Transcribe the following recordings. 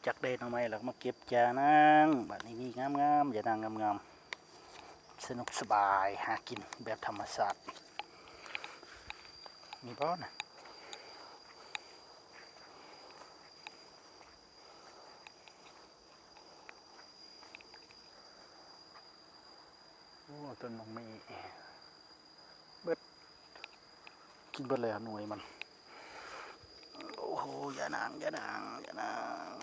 ຈັກໄດ້ໜໍ່ໄມ້ແລ້ວມາເກັບຢານາງ. ບາດນີ້ມີງາມໆ ຢານາງງາມໆ ສະໜຸກສະບາຍ ຫາກິນແບບທຳມະຊາດ. ນີ້ບໍ່ນະ? ໂອ້ ຕົ້ນໝາກມີເບິດ ກິນເບິດແລ້ວໜ່ວຍມັນ. ໂອ້ໂຫ ຢານາງ ຢານາງ ຢານາງ.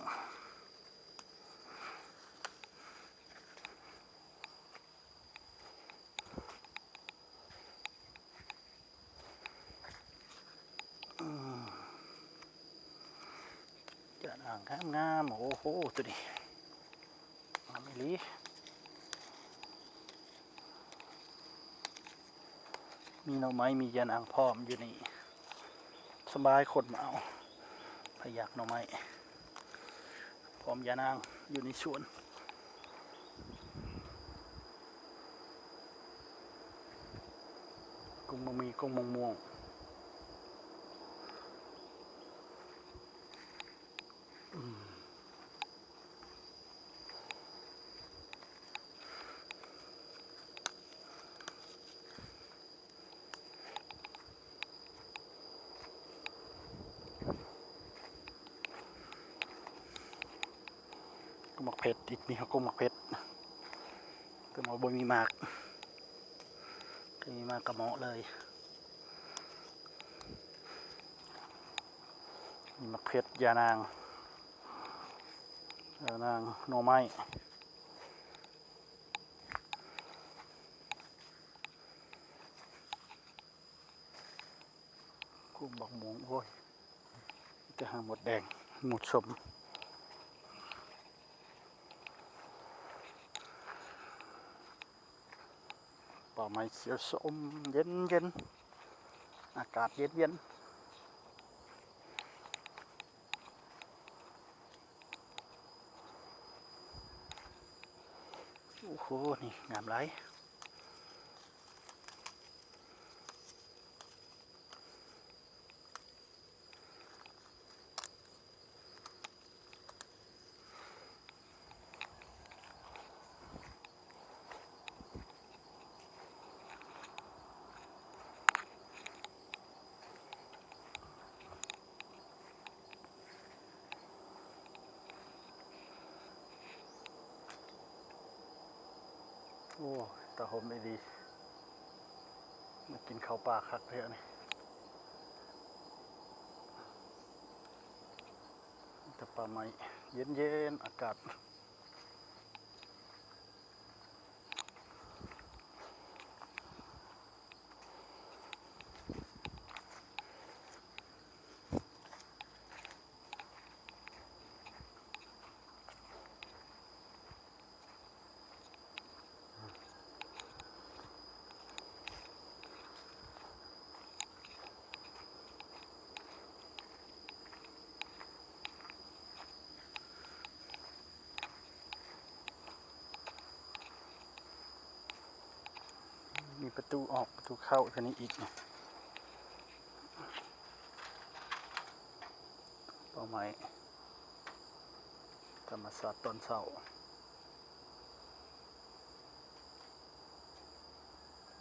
ອືມ ຈານອ່າງງາມໆ ໂອ້ໂຫ ໂຕນີ້ງາມອີ່ຫຼີ. ມີໜໍ່ໄມ້ ມີຈານອ່າງພ້ອມຢູ່ນີ້ ສະບາຍຄົນມາເອົາ ໃຜຢາກໜໍ່ໄມ້ ພ້ອມຢານາງຢູ່ໃນສວນ. ກົງໝາກມີ ກົງໝາກມ່ວງ. ອືມ ກົງໝາກເຜັດອີກ ມີກົງໝາກເຜັດ ແຕ່ວ່າບໍ່ມີໝາກ ຄັນມີໝາກກະເໝາະເລີຍ. ມີໝາກເຜັດ ຢານາງ ຢານາງ ໜໍ່ໄມ້. ກຸ້ງບັກມ່ວງ ໂອ້ຍ ມີແຕ່ຫາມົດແດງ ມົດສົມ. ປ່າໄມ້ຂຽວຊົມ ເຢັນໆ ອາກາດເຢັນໆ. ໂອ້ໂຫ ນີ້ງາມຫຼາຍ. ໂອ້ ຕາຫົ່ມອີ່ຫຼີ ມາກິນເຂົ້າປ່າຄັກແທ້ນີ້. ມີແຕ່ປ່າໄມ້ ເຢັນໆ ອາກາດ. ມີປະຕູອອກ ປະຕູເຂົ້າທາງນີ້ອີກ. ປ່າໄມ້ ທຳມະຊາດຕອນເຊົ້າ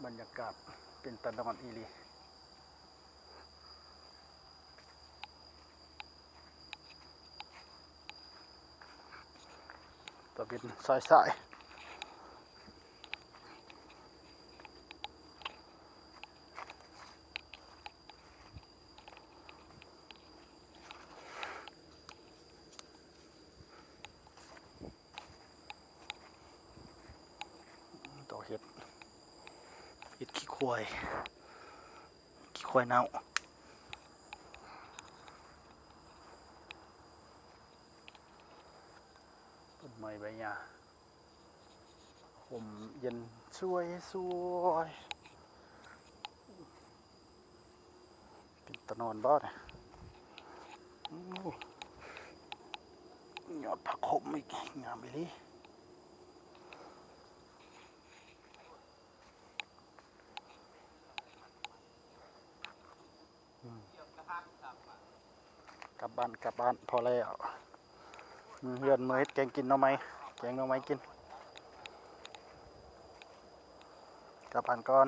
ບັນຍາກາດເປັນຕານອນອີ່ຫຼີ. ຕາເວັນສາຍໆ. ດອກເຫັດ ເຫັດຂີ້ຄວາຍ ຂີ້ຄວາຍເນົ່າ. ຕົ້ນໄມ້ໃບຫຍ້າ ຮົ່ມເຢັນສວຍໆ. ເປັນຕານອນບໍ່ນະ? ໂອ້ ຍອດຜັກໂຂມອີກ ງາມອີ່ຫຼີ. ອືມ ກັບບ້ານ ກັບບ້ານ ພໍແລ້ວ. ອືມ ເຮືອນເມືອເຮັດແກງກິນໜໍ່ໄມ້ ແກງໜໍ່ໄມ້ກິນ ກັບອັນກ່ອນ.